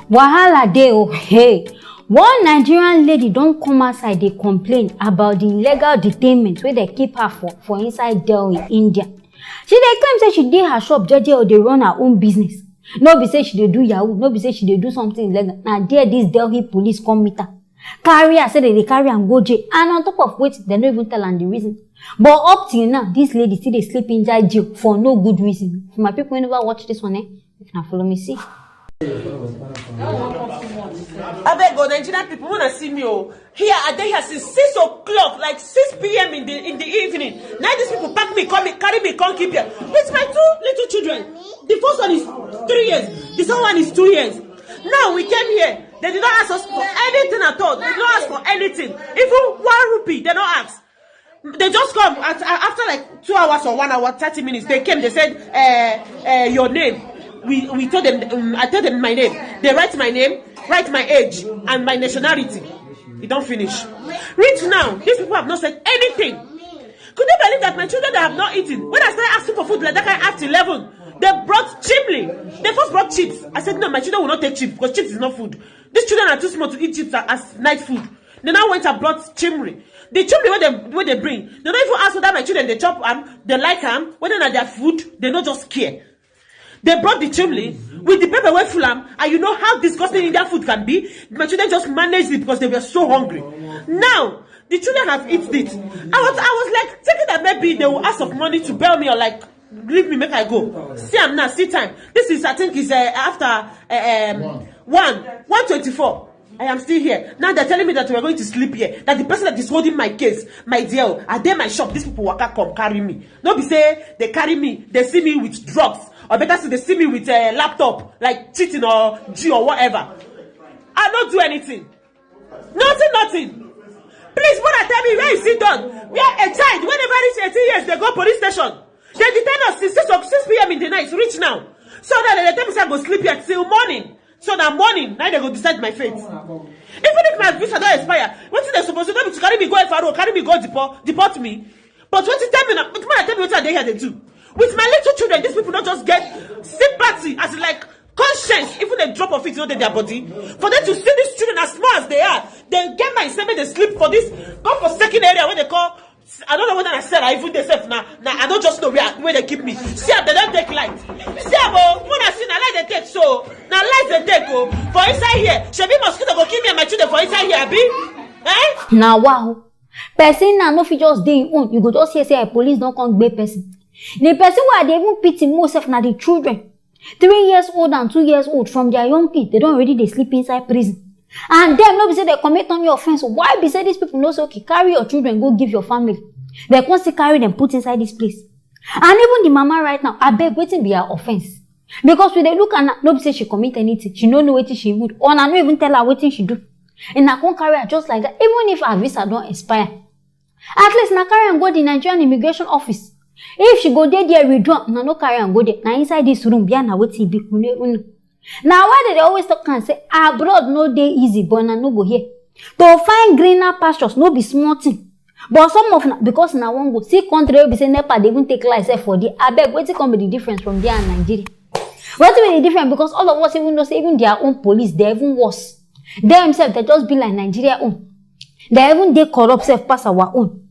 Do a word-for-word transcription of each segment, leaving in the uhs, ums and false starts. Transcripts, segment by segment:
Wahala dey o, hey. One Nigerian lady don come outside dey complain about the illegal detainment wey dey keep her for for inside Delhi, India. She dey claim say she dey her shop jeje or dey run her own business. No be say she dey do yahoo, no be say she dey do something illegal. Na there this Delhi police come meet her, carry her, say dem dey carry am go jail, and on top of wetin, dem no even tell am the reason. But up till now, this lady still dey sleep inside jail for no good reason. For my people wey never watch this one, eh, make una follow me see. Abeg o, Nigerian people, una see me o. Here I dey here since six o'clock, like six p.m. in the in the evening. Now these people pack me, come me, carry me, come keep here with my two little children. The first one is three years, the second one is two years. Now we came here. They did not ask us for anything at all. They did not ask for anything. Even one rupee, they don't ask. They just come at, after like two hours or one hour, thirty minutes. They came, they said, uh, uh, your name. We, we told them, um, I told them my name. They write my name, write my age, and my nationality. You don't finish. Reach now, these people have not said anything. Could you believe that my children that have not eaten? When I started asking for food like that kind after eleven, they brought chimney. They first brought chips. I said, no, my children will not take chips because chips is not food. These children are too small to eat chips as night food. They now went and brought chimney. The chimney where they where they bring, they don't even ask whether my children they chop am, they like am, whether na their food, they no just care. They brought the chimney with the paper wey full am, and you know how disgusting Indian food can be. My children just managed it because they were so hungry. Now the children have eaten it. I was I was like thinking that maybe they will ask of money to bail me or like leave me make I go. See am now, see time. This is I think is uh, after uh, um, one one twenty-four. I am still here. Now they're telling me that we're going to sleep here. That the person that is holding my case, my dear, I dey my shop. These people waka come carry me. No be say they carry me, they see me with drugs. Or better say they see me with a laptop, like cheating or G or whatever. I don't do anything. Nothing, nothing. Please, mother, tell me where you sit down. Where a child, whenever reach eighteen years, they go police station. They detain us since six of six p.m. in the night, reach now. So that they tell me say I go sleep here till morning. So that morning, now they go decide my fate. Even if my visa don't expire, what they supposed to do to carry me go F R O, carry me go deport, deport me? But what you tell me now, what man tell me what they here they do? With my little children, these people don't just get sympathy as in like conscience, even a drop of it, you know, in their body. For them to see these children as small as they are, they get my seven, they sleep for this godforsaken area where they call I don't know whether I said I even dey safe now. Now I don't just know where where they keep me. See, they don't take light. See, abo, when I see na light they take so. Na light they take oh. For inside here, shebi mosquito go kill me and my children for inside here, abi? Eh? Na wa o. Person na no fit just dey im own. You go just hear say a police don come gbé person. The person wey I dey even pity more sef na the children. Three years old and two years old, from their young age, they don already dey sleep inside prison. And dem no be say they commit any offense. Why be say these people no say okay, carry your children go give your family? They come still carry them put inside this place. And even the mama right now, abeg, wetin be her offense? Because we dey look am now, no be say she commit anything. She no know wetin she would, or na no even tell her wetin she do. And I come carry her just like that. Even if her visa don expire, at least na carry am go the Nigerian immigration office. If she go dey there withdraw, na no carry am go there. Na inside this room, bia na wetin e be. Unu unu. Na why they dey always talk am say abroad no dey easy, but na no go here. To find greener pastures no be small thing. But some of na because na one go see country wey be say nepa dey even take life sef for there. Abeg, wetin come be the difference from there and Nigeria? Wetin be the difference? Because all of us even know say even their own police dey even worse. Dem sef dey just be like Nigeria own. They even dey corrupt sef pass our own.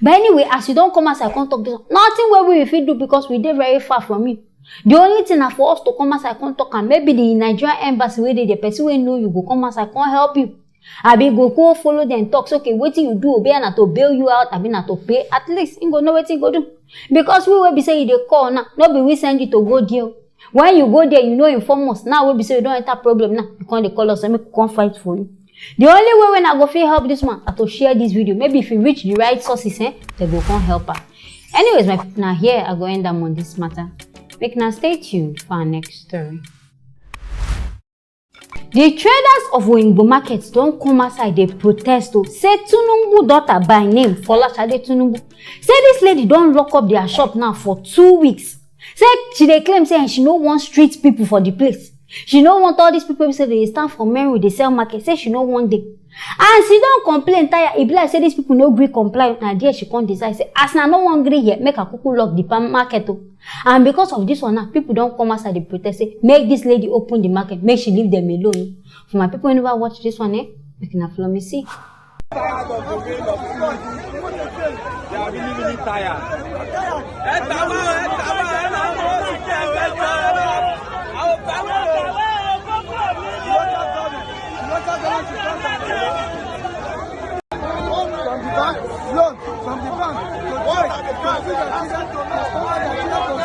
But anyway, as you don come outside come talk this one, nothing wey we fit do because we dey very far from you. The only thing na for us to come outside come talk am. Maybe the Nigerian embassy wey dey there, person wey know you go come outside come help you. Abi go go follow dem talk say okay, wetin you do, obeya na to bail you out, abi na to pay. At least he go know wetin he go do. Because we wey be say you dey call now, no be we send you to go there. When you go there, you no inform us. Now wey be say you don enter problem now, you come dey call us say make we come fight for you. The only way wey I go fit help this man na to share this video. Maybe if you reach the right sources, eh, they go come help am. Anyways, my people, na here I go end am on this matter. Make una stay tuned for our next story. The traders of Oyingbo market don come outside dey protest o, say Tinubu daughter by name Folashade Tinubu, say this lady don lock up their shop now for two weeks. Say she dey claim say she no want street people for the place. She no want all these people wey say they dey stand for main road dey sell market. Say she no want them. And she don complain tire, e be like say these people no gree comply. Na there she come decide say, as na no wan gree here, make I kuku lock the pan market o. And because of this one now, people don come outside dey protest say make this lady open the market, make she leave them alone. For my people who never watch this one, eh, make una follow me see. They are really, really tired. From the back, look, from the back. Why? From the back. What are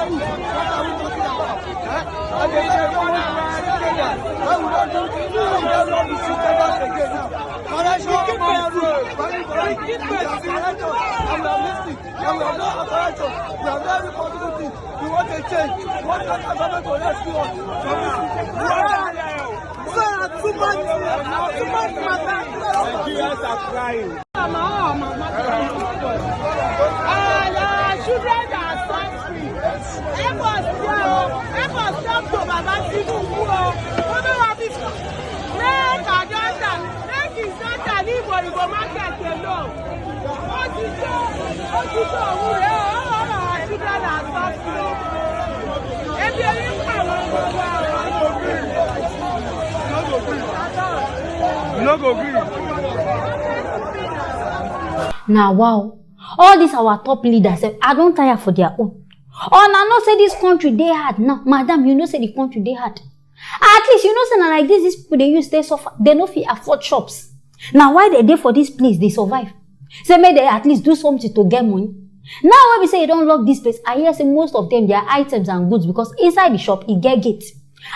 we talking about? Eh? And they say, "Don't want to shoot them." Why we don't do, why we don't do the shoot them again? Correction, fire road. Very, very good. We are correction. And we are listening. And we are not correction. We are very positive. We want a change. We want the government to rescue us from this situation. Too much, too much matter. Nigerians are crying. Our children are suffering. Help us, help us talk to Baba Tinubu o. Make our daughter, make his daughter leave Origo market alone. Ó ti tó, ó ti tó, òun rèé o, our children are suffering. Ebi orí ń pa àwọn ọmọ wa o. You no go gree. Na wow. All these our top leaders, eh, I don tire for their own. Una know say this country dey hard now. Madam, you know say the country dey hard. At least you know say na like this, these people dey use dey suffer. They no fit afford shops. Na why they dey for this place, they survive. Say make they at least do something to get money. Now wey be say you don lock this place, I hear say most of them, their items and goods, because inside the shop, e get gate.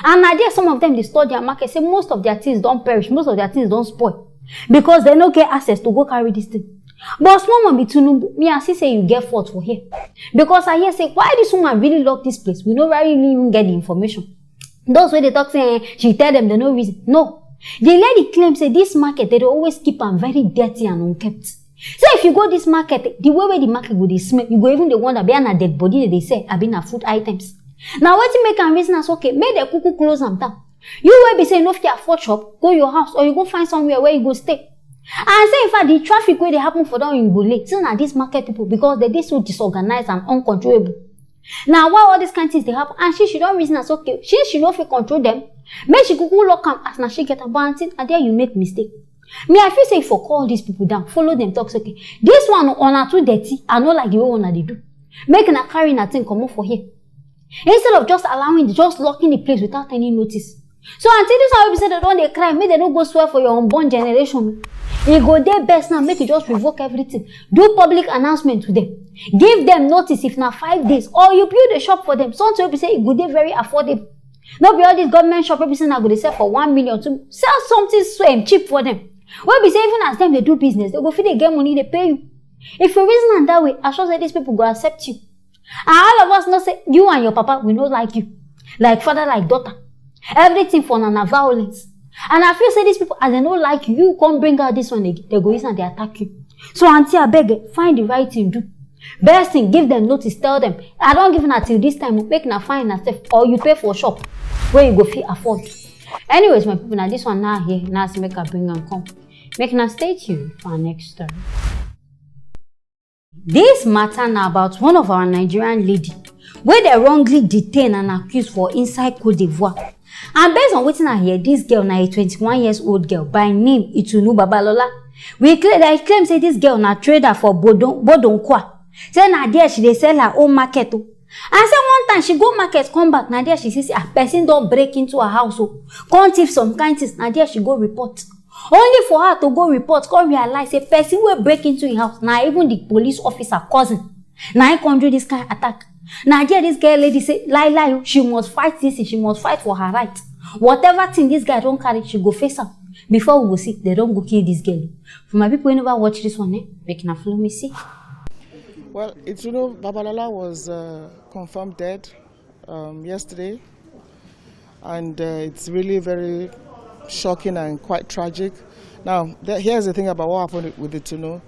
And na there some of them dey store their market, say most of their things don perish, most of their things don spoil, because they no get access to go carry this thing. But small one be Tinubu, me I see say you get fault for here. Because I hear say, why this woman really lock this place? We no really even get the information. Those wey dey talk say, eh, she tell them, they no reason. No. The lady claim say this market, they dey always keep am very dirty and unkept. So if you go this market, the way wey the market go dey smell, you go even dey wonder, be na dead body they dey sell, abi na food items. Na wetin make am reason as, okay, make dem kuku close am down. You wey be say you no fit afford shop, go your house or you go find somewhere where you go stay. And say, in fact, the traffic wey dey happen for down in Gule, say na this market people, because they dey so disorganized and uncontrollable. Na why all these kind things dey happen. And she, she don reason as, okay, she, she no fit control them. Make she kuku lock am as na she get am. But aunty, I dare you make mistake. Me, I feel say if you call these people down, follow them talk, say, okay, this one, una too dirty. I no like the way una dey do. Make una carry una thing comot for here. Instead of just allowing, just locking the place without any notice. So until this one wey be say they don dey cry, make they no go swear for your unborn generation. E go dey best now, make you just revoke everything. Do public announcement to them. Give them notice, if na five days, or you build a shop for them. Something wey be say e go dey very affordable. No be all this government shop wey be say na go dey sell for one million, two, sell something so, um, cheap for them. Wey be say even as them dey do business, they go fit dey get money, dey pay you. If you reason am that way, I sure say these people go accept you. And all of us know say you and your papa, we no like you. Like father, like daughter. Everything for una na violence. And I feel say these people, as they no like you, you come bring out this one again, they go use and they attack you. So aunty, abeg, eh, find the right thing do. Best thing, give them notice, tell them, I don give una till this time, make una find una sef, or you pay for shop wey you go fit afford. Anyways, my people, na this one now here, now as make I bring am come. Make una stay tuned for our next story. This matter na about one of our Nigerian lady wey dem wrongly detain and accuse for inside Cote d'Ivoire. And based on wetin I hear, this girl na a twenty-one years old girl by name Itunu Babalola. We claim, dem claim say this girl na trader for Bodon, Bodonkwa. Say na there she dey sell her own market o. And say one time she go market, come back, na there she see say, ah, person don break into her house o. Come thief some kind things, na there she go report. Only for her to go report, come realize say person wey break into im house na even the police officer cousin. Na im come do this kind attack. Na there this girl lady say, lie, lie o, she must fight this thing, she must fight for her right. Whatever thing this guy don carry, she go face am. Before we go see, they don go kill this girl. For my people who never watch this one, eh, make una follow me see. Well, Itunu Babalola was, uh, confirmed dead, um, yesterday, and, uh, it's really very shocking and quite tragic. Now, the, here's the thing about what happened with Itunu.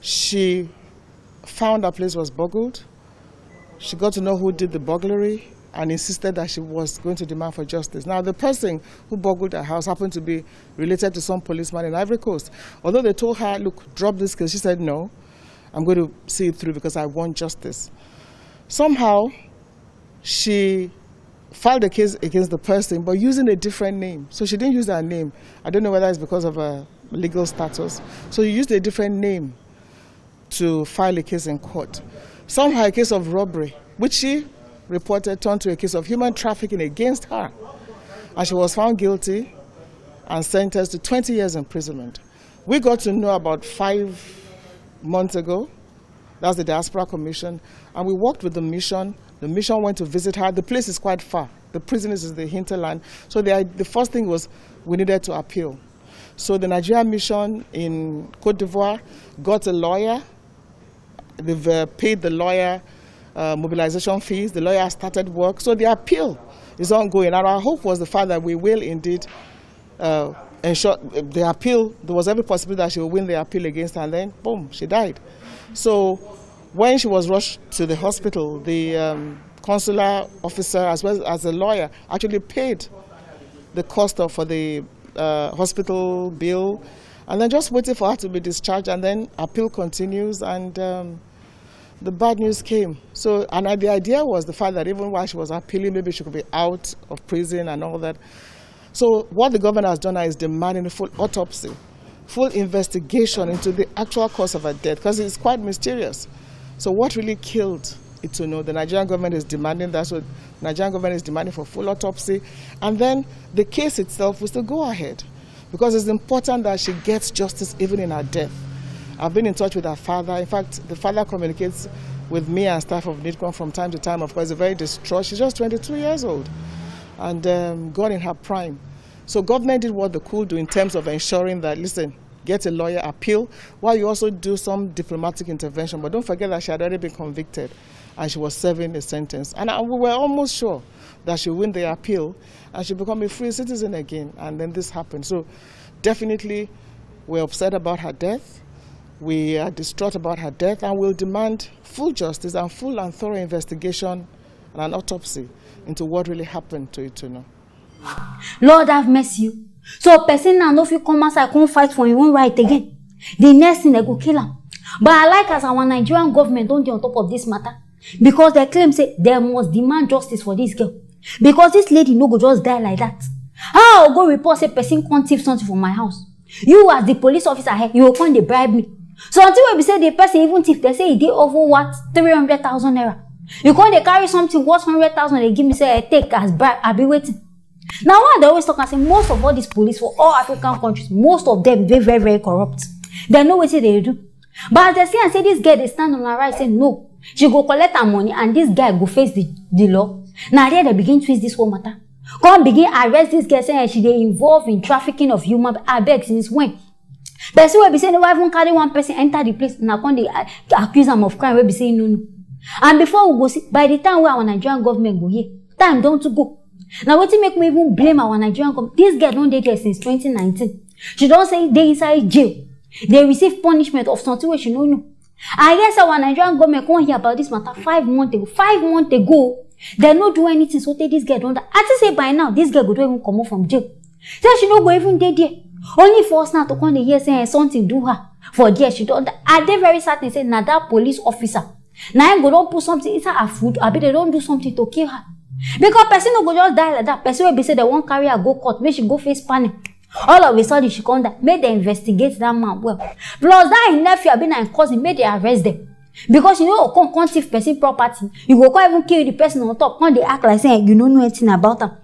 She found her place was burgled. She got to know who did the burglary, and insisted that she was going to demand for justice. Now, the person who burgled her house happened to be related to some policeman in Ivory Coast. Although they told her, "Look, drop this case," she said, "No, I'm going to see it through because I want justice." Somehow, she filed a case against the person, but using a different name. So she didn't use her name. I don't know whether it's because of her legal status. So you used a different name to file a case in court. Somehow, a case of robbery, which she reported, turned to a case of human trafficking against her. And she was found guilty and sentenced to twenty years imprisonment. We got to know about five months ago. That's the Diaspora Commission. And we worked with the mission. The mission went to visit her. The place is quite far. The prison is in the hinterland. So the, the first thing was, we needed to appeal. So the Nigerian mission in Cote d'Ivoire got a lawyer. They've uh, paid the lawyer uh, mobilization fees. The lawyer started work. So the appeal is ongoing. And our hope was the fact that we will indeed uh, ensure the appeal. There was every possibility that she will win the appeal against her, and then, boom, she died. So when she was rushed to the hospital, the um, consular officer, as well as the lawyer, actually paid the cost of, for the uh, hospital bill, and then just waiting for her to be discharged, and then appeal continues, and um, the bad news came. So, and uh, the idea was the fact that even while she was appealing, maybe she could be out of prison and all that. So what the governor has done now is demanding a full autopsy, full investigation into the actual cause of her death, because it's quite mysterious. So what really killed Itunu? The Nigerian government is demanding that. So Nigerian government is demanding for full autopsy, and then the case itself will still go ahead, because it's important that she gets justice even in her death. I've been in touch with her father. In fact, the father communicates with me and staff of NIDCOM from time to time. Of course, he's very distraught. She's just twenty-two years old and um, gone in her prime. So government did what they could do in terms of ensuring that, listen, get a lawyer, appeal, while you also do some diplomatic intervention. But don't forget that she had already been convicted and she was serving a sentence. And uh, we were almost sure that she win the appeal and she become a free citizen again. And then this happened. So definitely, we're upset about her death. We are distraught about her death, and we'll demand full justice and full and thorough investigation and an autopsy into what really happened to Itunu. Lord have mercy. So person now no fit come outside come fight for him own right again. The next thing they go kill him. But I like as our Nigerian government don't dey on top of this matter, because they claim say they must demand justice for this girl, because this lady no go just die like that. How I go report say person come thief something for my house? You as the police officer here, you go come dey bribe me. Something wey be say the person even thief, they say e dey over what, three hundred thousand naira. You come dey carry something worth hundred thousand dey give me say I take as bribe, abi wetin? Na why I dey always talk am say most of all these police for all African countries, most of them dey very very corrupt. Dem know wetin dem dey do. But as dem see am say this girl dey stand on her right say no, she go collect her money and this guy go face the the law, na there dem begin twist this whole matter. Come begin arrest this girl say eh, she dey involve in trafficking of human being. Abeg, since when? Person wey be say never even carry one person enter the place, una come dey uh, accuse am of crime wey be say e no know. And before we go see, by the time wey our Nigerian government go hear, time don too go. Na wetin make me even blame our Nigerian government. This girl don dey there since twenty nineteen. She don say dey inside jail, dey receive punishment of something wey she no know. I hear say our Nigerian government come hear about this matter five months ago. Five months ago, dem no do anything so tey this girl don die. I think say by now this girl go don even comot from jail. Say she no go even dey there. Only for us now to come dey hear say eh, something do her for there, she don die. I dey very certain say na that police officer na him go don put something inside her food, abi dem don do something to kill her. Because person no go just die like that. Person wey be say dem wan carry her go court make she go face panel, all of a sudden she come die. Make dem investigate that man well. Plus that him nephew abi na him cousin, make dem arrest them. Because you no go come come thief person property, you go come even kill the person on top, come dey act like say eh, you no know anything about am.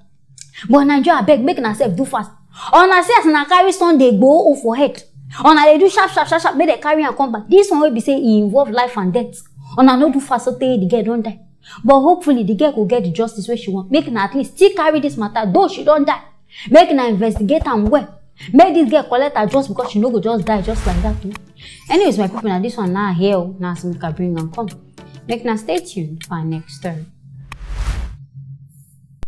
But Nigeria, abeg, make una sef do fast. Una see as una carry Sunday Igboho own for head. Una dey do sharp sharp sharp sharp make dem carry am come back. This one wey be say e involve life and death, una no do fast so tey the girl don die. But hopefully the girl go get the justice wey she want. Make una at least still carry this matter, though she don die. Make una investigate am well. Make this girl collect her just because she no go just die just like that o. Anyways, my people, na this one na here o. Na as make I bring am come. Make una stay tuned for our next story.